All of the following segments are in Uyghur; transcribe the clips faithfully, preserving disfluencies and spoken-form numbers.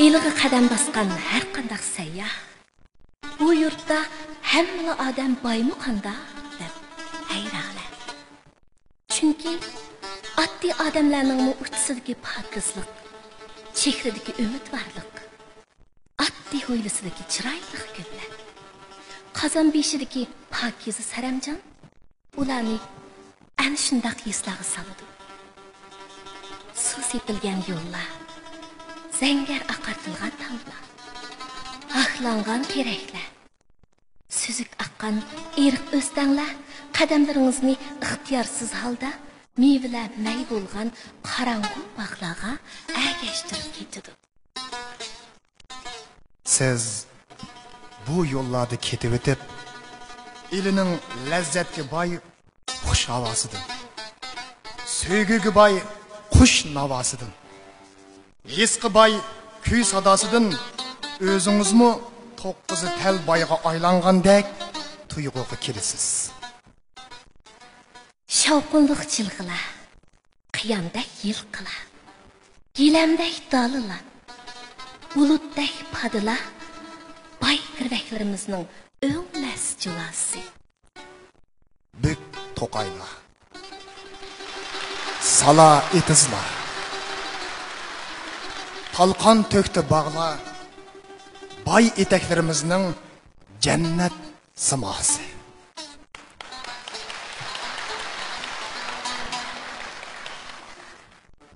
ئىلىغا قەدەم باسقان ھەر قانداق سەيياھ، بۇ يۇرتتا ھەممىلا ئادەم بايمۇ قانداق دەپ ھەيرانە. چۈنكى ئاددىي ئادەملەرنىڭمۇ ئۇچىسىدىكى پاكىزلىق، چېھرىدىكى ئۈمىدۋارلىق، ئاددىي ھويلىسىدىكى چىرايلىق گۈللەر، قازان بېشىدىكى پاكىزە سەرەمجان ئۇلارنى ئەنە شۇنداق ھېسلارغا سالىدۇ. سۇ سېپىلگەن يوللار، زەڭگەر ئاقارتىلغان تاملار، ھاكلانغان تېرەكلەر، سۈزۈك ئاققان ئېرىق ئۆستەڭلەر قەدەملىرىڭىزنى ئىختىيارسىز ھالدا مېۋىلەر مەي بولغان قاراڭغۇ باغلارغا ئەگەشتۈرۈپ كېتىدۇ. سىز بۇ يوللاردا كېتىۋېتىپ، ئىلىنىڭ لەززەتكە باي خۇش ھاۋاسىدىن، سۆيگۈگە باي قۇش ناۋاسىدىن، ھېسقا باي كۈي ساداسىدىن ئۆزىڭىزمۇ توققۇزى تەل بايغا ئايلانغاندەك تۇيغۇغا كېلىسىز. شاۋقۇنلۇق جىلغىلار، قىيامدەك يىلقىلار، گىلەمدەك دالىلار، بۇلۇتتەك پادىلار، باي گىرۋەكلىرىمىزنىڭ ئۆڭمەس جۇۋاسى. بۈك توقايلار، سالا ئېتىزلار، تالقان تۆكتى باغلار، باي ئېتەكلىرىمىزنىڭ جەننەت سىماسى.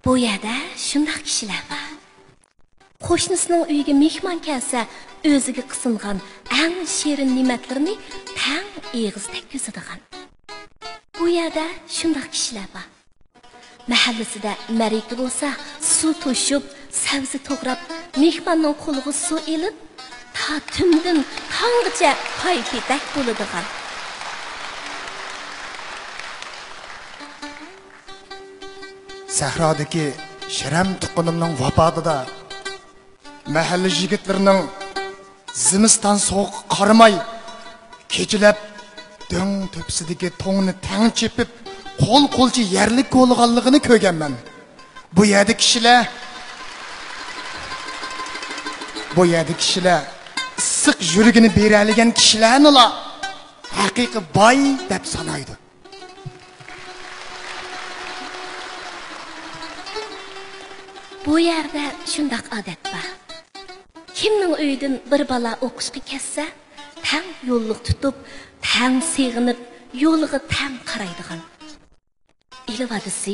بۇ يەردە شۇنداق كىشىلەر بار. قوشنىسىنىڭ ئۆيىگە مېھمان كەلسە، ئۆزىگە قىسىنغان ئەڭ شېرىن نېمەتلىرىنى تەڭ ئېغىز تەگكۈزىدىغان. بۇ يەردە شۇنداق كىشىلەر بار. مەھەللىسىدە مەرىكە بولسا، سۇ توشۇپ، سەۋزە توغراپ، مېھماننىڭ قولىغا سۇ ئېلىپ، تا تۈندىن تاڭغىچە پاي-پېتەك بولىدىغان. سەھرادىكى شىرەم تۇغقىنىمنىڭ ۋاپاتىدا مەھەللە يىگىتلىرىنىڭ زىمىستان سوغۇقىغا قارىماي، كېچىلەپ دۆڭ تۆپىسىدىكى تۇڭنى تەڭ چېپىپ، قول-قولچە يەرلىك كولىغانلىقىنى كۆرگەنمەن. بۇ يەردە كىشىلەر، بۇ يەردە كىشىلەر ئىسسىق يۈرىكىنى بېرەلىگەن كىشىلەرنىلا ھەقىقىي باي دەپ سانايدۇ. بۇ يەردە شۇنداق ئادەت بار. كىمنىڭ ئۆيىدىن بىر بالا ئوقۇشقا كەتسە، تەڭ يوللۇق تۇتۇپ، تەڭ سېغىنىپ، يولىغا تەڭ قارايدىغان. ئىلى ۋادىسى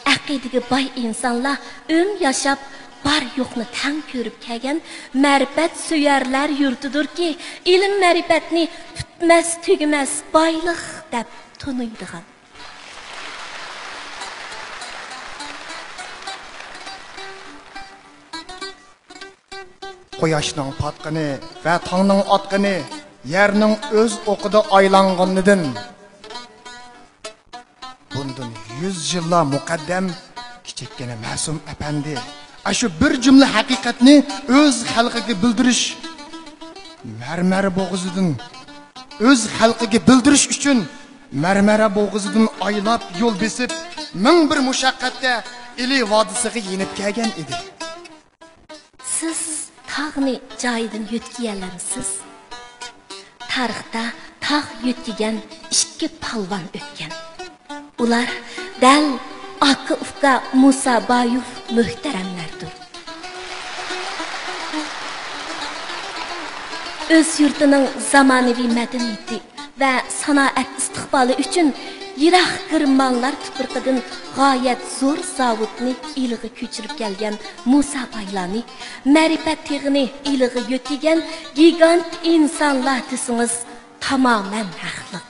ئەقىدىگە باي ئىنسانلار ئۆمۈر ياشاپ، بار-يوقنى تەڭ كۆرۈپ كەلگەن مەرىپەت سۆيەرلەر يۇرتىدۇركى، ئىلىم-مەرىپەتنى پۈتمەس-تۈگىمەس بايلىق دەپ تونۇيدىغان. قۇياشنىڭ پاتقىنى ۋە تاڭنىڭ ئاتقىنى يەرنىڭ ئۆز ئوقىدا ئايلانغىنىدىن بۇندىن يۈز يىللار مۇقەددەم كىچىككىنە مەسۇم ئەپەندى ئاشۇ بىر جۈملە ھەقىقەتنى ئۆز خەلقىگە بىلدۈرۈش، مەرمەر بوغۇزىدىن، ئۆز خەلقىگە بىلدۈرۈش ئۈچۈن مەرمەر بوغۇزىدىن ئايلاپ يول بېسىپ، مىڭ بىر مۇشەققەتتە ئىلى ۋادىسىغا يېنىپ كەلگەن ئىدى. سىز تاغنى جايىدىن يۆتكىيەلەمسىز؟ تارىختا تاغ يۆتكىگەن ئىككى پالۋان ئۆتكەن. ئۇلار دەل ئاكا-ئۇكا مۇسا بايوف مۆھتەرەملەردۇر. ئۆز يۇرتىنىڭ زامانىۋى مەدەنىيىتى ۋە سانائەت ئىستىقبالى ئۈچۈن يىراق گېرمانلار تۇپرىقىدىن غايەت زور زاۋۇتنى ئىلىغا كۆچۈرۈپ كەلگەن مۇسا بايلارنى، مەرىپەت تېغىنى ئىلىغا يۆتكىگەن گىگانت ئىنسانلار دېسىڭىز تامامەن ھەقلىق.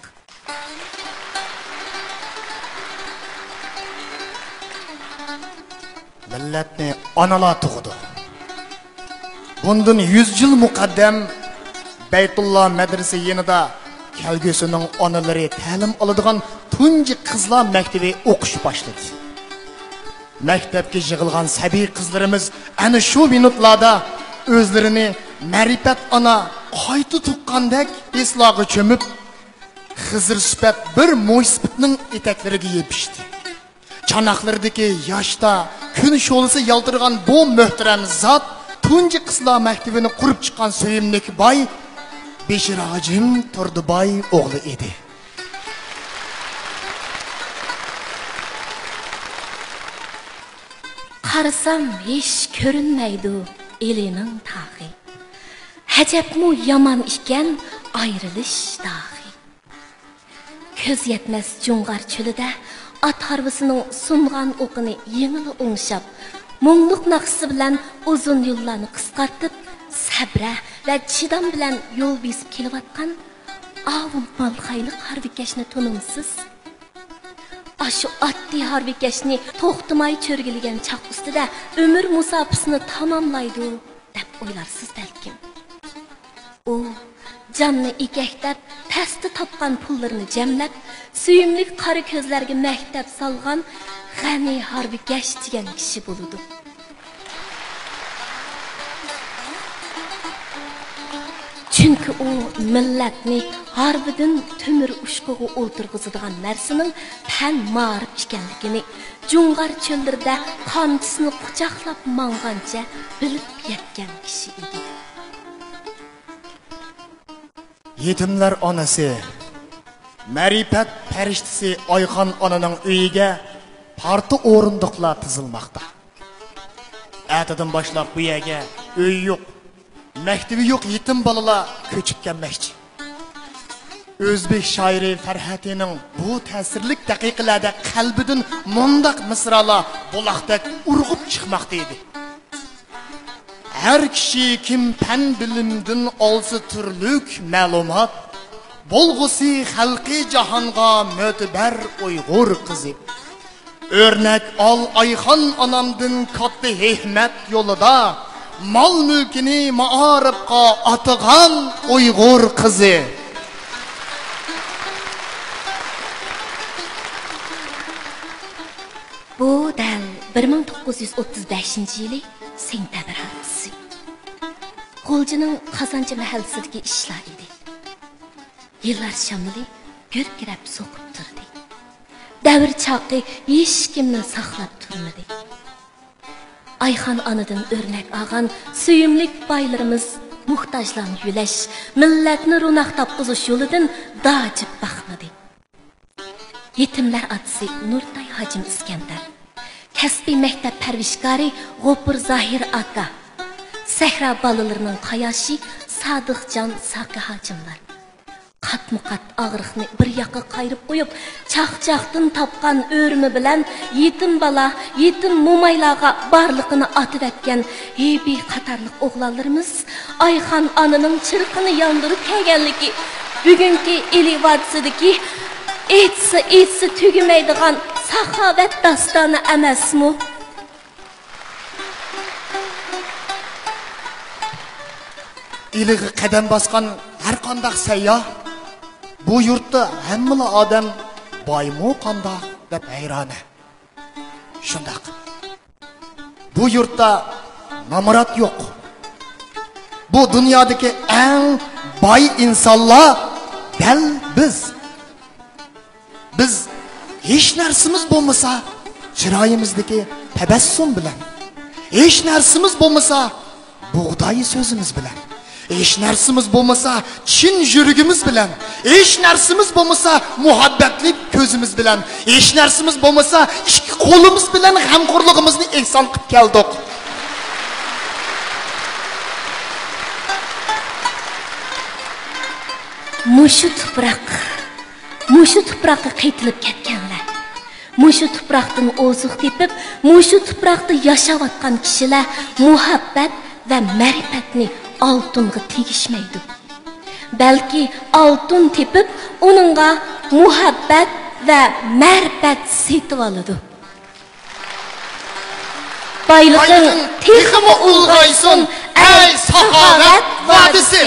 مىللەتنى ئانىلار تۇغىدۇ. بۇندىن يۈز يىل مۇقەددەم بەيتۇللا مەدرىسە يېنىدا كەلگۈسىنىڭ ئانىلىرى تەلىم ئالىدىغان تۇنجى قىزلار مەكتىپى ئوقۇش باشلىدى. مەكتەپكە يىغىلغان سەبىي قىزلىرىمىز ئەنە شۇ مىنۇتلاردا ئۆزلىرىنى مەرىپەت ئانا قايتا تۇغقاندەك ھېسلارغا چۆمۈپ، خىزىر سۈپەت بىر مويسىپىتنىڭ ئېتەكلىرىگە يېپىشتى. چاناقلىرىدىكى ياشتا كۈن شولىسى يالتىرىغان بۇ مۆھتەرەم زات تۇنجى قىزلار مەكتىۋىنى قۇرۇپ چىققان سۆيۈملۈك باي بېشىر ھاجىم تۇردىباي ئوغلى ئىدى. قارىسام، ھېچ كۆرۈنمەيدۇ ئىلىنىڭ تاغى. ئەجەبمۇ يامان ئىكەن ئايرىلىش داغى. كۆز يەتمەس جۇڭغار چۆلىدە ئات ھارۋىسىنىڭ سۇنغان ئوقىنى يېڭىلا ئوڭشاپ، مۇڭلۇق ناخشىسى بىلەن ئۇزۇن يوللارنى قىسقارتىپ، سەبرە ۋە چىدام بىلەن يول بېسىپ كېلىۋاتقان ئاۋۇ مالخايلىق ھارۋىكەشنى تونۇمسىز؟ ئاشۇ ئاددىي ھارۋىكەشنى توختىماي چۆرگىلىگەن چاق ئۈستىدە ئۆمۈر مۇساپىسىنى تاماملايدۇ، دەپ ئويلارسىز بەلكىم. ئۇ جاننى ئېكەكلەپ، پەستە تاپقان پۇللىرىنى جەملەپ، سۆيۈملۈك قارا كۆزلەرگە مەكتەپ سالغان غەنى ھارۋىكەش دېگەن كىشى بولىدۇ. چۈنكى ئۇ مىللەتنى ھارۋىدىن تۆمۈر ئۇچقۇغا ئولتۇرغۇزىدىغان نەرسىنىڭ پەن مائارىپ ئىكەنلىكىنى جۇڭغار چۆللىرىدە قامچىسىنى قۇچاقلاپ ماڭغانچە بىلىپ يەتكەن كىشى ئىدى. يېتىملەر ئانىسى، مەرىپەت پەرىشتىسى ئايخان ئانىنىڭ ئۆيىگە پارتا ئورۇندۇقلار تىزىلماقتا. ئەتىدىن باشلاپ بۇ يەرگە ئۆيى يوق، مەكتىۋى يوق يېتىم بالىلار كۆچۈپ كەلمەكچى. ئۆزبېك شائىرى فەرھەتىنىڭ بۇ تەسىرلىك دەقىقىلەردە قەلبىدىن مۇنداق مىسرالار بۇلاقتەك ئۇرغۇپ چىقماقتا ئىدى. ھەر كىشى كىم پەن بىلىمدىن ئالسا تۈرلۈك مەلۇمات، بولغۇسى خەلقى جاھانغا مۆتىبەر ئۇيغۇر قىزى. ئۆرنەك ئال ئايخان ئانامدىن كاتتا ھېكمەت يولىدا، مال مۈلكىنى مائارىپقا ئاتىغان ئۇيغۇر قىزى. بۇ دەل بىر مىڭ توققۇز يۈز ئوتتۇز بەشىنچى يىلى سېنتەبىر ھارپىسى. غۇلجىنىڭ قازانچى مەھەللىسىدىكى ئىشلار ئىدى. يىللار شامىلى گۈركىرەپ سوقۇپ تۇردى. دەۋر چاقى ھېچكىمنى ساقلاپ تۇرمىدى. ئايخان ئانىدىن ئۆرنەك ئالغان سۆيۈملۈك بايلىرىمىز موھتاجلارنى يۆلەش، مىللەتنى روناق تاپقۇزۇش يولىدىن داجىپ باقمىدى. يېتىملەر ئاتىسى نۇرتاي ھاجىم ئىسكەندەر، كەسپىي مەكتەپ پەرۋىشكارى غوپۇر زاھىر ئاكا، سەھرا بالىلىرىنىڭ قاياشى سادىقجان ساقى ھاجىملار، قاتمۇ قات ئاغرىقنى بىر ياققا قايرىپ قويۇپ، چاقچاقتىن تاپقان ئۆرۈمى بىلەن يېتىم بالا، يېتىم مومايلارغا بارلىقىنى ئاتىۋەتكەن ھېبى قاتارلىق ئوغلانلىرىمىز ئايخان ئانىنىڭ چىرىقىنى ياندۇرۇپ كەلگەنلىكى، بۈگۈنكى ئىلى ۋادىسىدىكى ئېيتسا، ئېيتسا تۈگىمەيدىغان ساخاۋەت داستانى ئەمەسمۇ؟ ئىلىغا قەدەم باسقان ھەر قانداق سەيياھ، بۇ يۇرتتا ھەممىلا ئادەم بايمۇ قانداق دەپ ھەيرانە. شۇنداق. بۇ يۇرتتا نامرات يوق. بۇ دۇنيادىكى ئەڭ باي ئىنسانلار دەل بىز. بىز ھېچ نەرسىمىز بولمىسا، چىرايىمىزدىكى تەبەسسۇم بىلەن، ھېچ نەرسىمىز بولمىسا، بۇغداي سۆزىمىز بىلەن، ھېچ نەرسىمىز بولمىسا، چىن يۈرىكىمىز بىلەن، ھېچ نەرسىمىز بولمىسا، مۇھەببەتلىك كۆزىمىز بىلەن، ھېچ نەرسىمىز بولمىسا، ئىككى قولىمىز بىلەن غەمخورلۇقىمىزنى ئېھسان قىلىپ كەلدۇق. مۇشۇ تۇپراق، مۇشۇ تۇپراققا قېتىلىپ كەتكەنلەر، مۇشۇ تۇپراقتىن ئوزۇق تېپىپ، مۇشۇ تۇپراقتا ياشاۋاتقان كىشىلەر مۇھەببەت ۋە مەرىپەتنى ئالتۇنغا تېگىشمەيدۇ. بەلكى ئالتۇن تېپىپ، ئۇنىڭغا مۇھەببەت ۋە مەرىپەت سېتىۋالىدۇ. بايلىقىڭ تېخىمۇ ئۇلغايسۇن، ئەي ساخاۋەت ۋادىسى!